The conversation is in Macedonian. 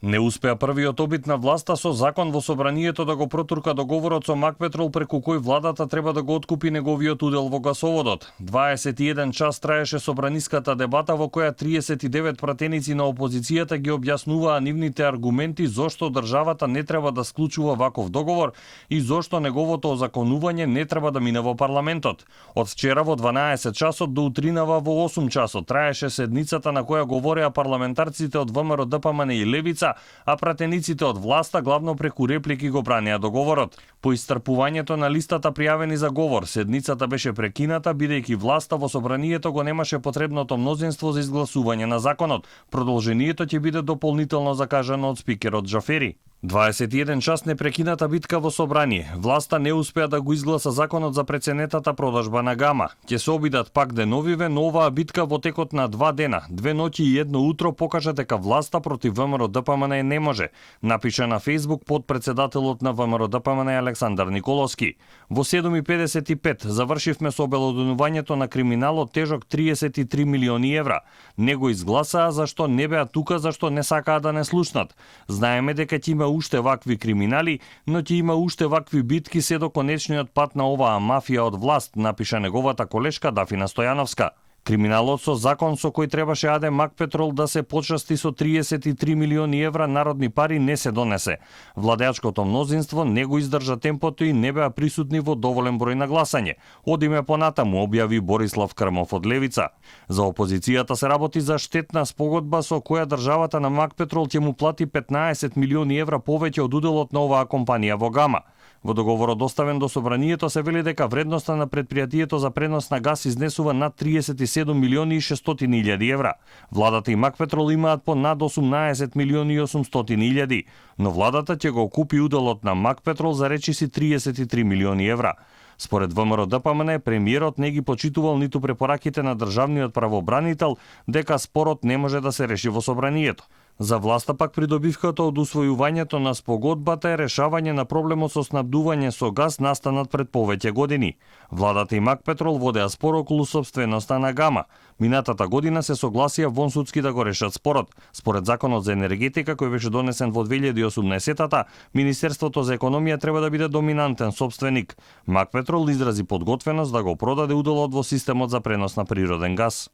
Не успеа првиот обид на власта со закон во собранието да го протурка договорот со Макпетрол преку кој владата треба да го откупи неговиот удел во гасоводот. 21 час траеше собраниската дебата во која 39 пратеници на опозицијата ги објаснуваа нивните аргументи зошто државата не треба да склучува ваков договор и зошто неговото озаконување не треба да мине во парламентот. Од вчера во 12 часот до утринава во 8 часот траеше седницата на која говореа парламентарците од ВМРО, ДПМН и Левица, а пратениците од власта главно преку реплики го бранеа договорот. По истрпувањето на листата пријавени за говор, седницата беше прекината бидејќи власта во собранието го немаше потребното мнозинство за изгласување на законот. Продолжението ќе биде дополнително закажано од спикерот Джафери. 21 час непрекината битка во собрание. Власта не успеа да го изгласа законот за преценетата продажба на гама. Ќе се обидат пак деновиве, но оваа битка во текот на 2 дена, 2 ноќи и 1 утро покажа дека власта против ВМРО ДПМН не може, напиша на Facebook подпредседателот на ВМРО ДПМН Александар Николовски. Во 7:55 завршивме со обелоденувањето на криминалот тежок 33 милиони евра. Не го изгласаа зашто не беа тука, зашто не сакаа да не слушнат. Знаеме дека ќе има уште вакви криминали, но ќе има уште вакви битки се до конечниот пат на оваа мафија од власт, напиша неговата колешка Дафина Стојановска. Криминалот со закон со кој требаше АД Макпетрол да се почасти со 33 милиони евра народни пари не се донесе. Владеачкото мнозинство не го издржа темпото и не беа присутни во доволен број на гласање. Одиме понатаму, објави Борислав Крмов од Левица. За опозицијата се работи за штетна спогодба со која државата на Макпетрол ќе му плати 15 милиони евра повеќе од уделот на оваа компанија во гама. Во договорот доставен до собранието се вели дека вредноста на предпријатието за пренос на газ изнесува над 37 милиони и 600 илјади евра. Владата и Макпетрол имаат по над 18 милиони и 800 илјади, но владата ќе го купи уделот на Макпетрол за речиси 33 милиони евра. Според ВМРО ДПМН, премиерот не ги почитувал ниту препораките на државниот правобранител дека спорот не може да се реши во собранието. За власта пак придобивката од усвојувањето на спогодбата е решавање на проблемот со снабдување со газ настанат пред повеќе години. Владата и Макпетрол водеа спор околу сопственоста на гама. Минатата година се согласија вонсудски да го решат спорот. Според законот за енергетика кој беше донесен во 2018-та, Министерството за економија треба да биде доминантен сопственик. Макпетрол изрази подготвеност да го продаде уделот во системот за пренос на природен газ.